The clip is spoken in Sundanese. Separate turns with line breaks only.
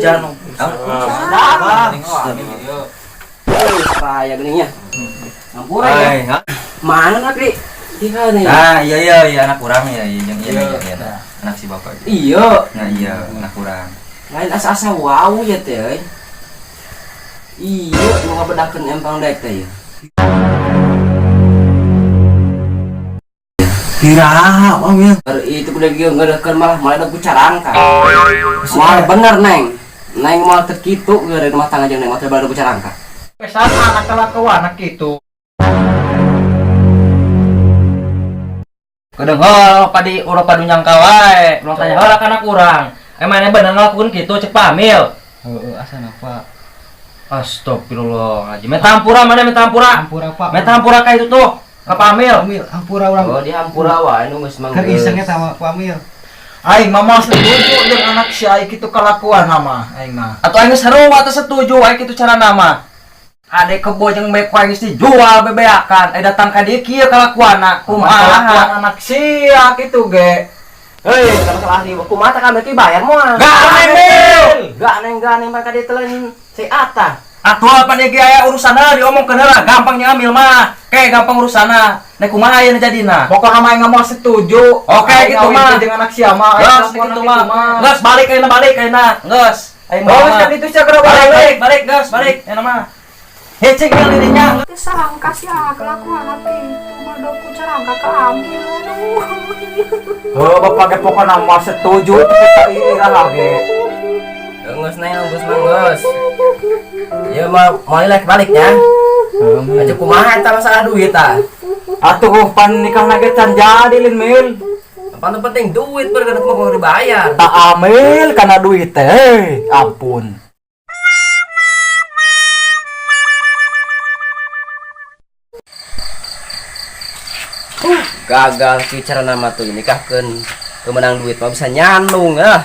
jalan.
Raya geuning nya. Ampura ya. Mana nak di? Iya nih.
Ah, iya iya iya anak kurang ya, iya iya iya iya. Anak si bapak.
Iya.
Nah, iya anak kurang.
Lain asa-asa wow ya teh. Iya, nu ngabedakeun empang daek teh ya.
Kira, om ya.
Itu kudu kieu ngeureukkeun malah malah ku carangka. Moal bener neng. Neng moal teu kitu geus rumah tangga jeung neng moal teu balad ku carangka.
Pesan anak kelakuan anak kitu.
Kedenghol padi urang padunyangka wae, urang tanya heula kana kurang. Emangnya bener ngelakuin kitu cek Pamil.
Heeh, asana Pak.
Astagfirullahaladzim. Meta hampura mana meta hampura?
Hampura Pak.
Meta hampura ka itu tuh. Ka Pamil.
Pamil, hampura urang.
Oh, di hampura wae nu geus mah.
Keur iseng eta mah Pamil. Aing mah moal setuju jeung anak si aing kitu kalakuan mah aing mah.
Atau aing seru atau setuju aing kitu cara nama. Ade kebo jeung beko aing geus dijual bebeakan. Eh datang ka dieu kieu kalakuanna.
Kulakuan
Kumaha?
anak sia kitu ge.
Hei, bukan masalah ahli, kumaha tah kami bayar moal.
Gak neng.
Gak neng, gak neng ka dieu teh lain si Ata.
Atuh apa nih aya urusanna diomongkeun heula, gampang nya ambil mah. Kayak gampang urusanna. Nek kumaha ayeuna jadina?
Pokokna mah aing moal setuju.
Oke,
Aing
gitu
ngawin
mah.
teh jeung anak sia mah. Aing
Geus
kelakuan
gitu
anak
mah.
kitu mah.
Geus balik ayeuna balik ayeuna. Geus. Aing
Oh,
mah.
geus itu sia geura
Balik
balik.
balik balik geus balik ayeuna mah. Hece geus dirinya.
Teu sangka sih ah kelakuan anak itu bodohku carangka ke ambil aduh.
Heuh, bapak ge pokona moal setuju tapi ka iraha ge.
Geus neng, geus mah geus. Ieu mah moal lek baliknya. Aja kumaha eta masalah duit tah.
Atuh pan nikahna ge can jadi lin mil.
Apa nu penting duit bergerak mau dibayar.
Tak amil kana duit teh. Ampun.
Gagal ki cara nama tuh nikahkeun kemenang duit mah bisa nyanung ah.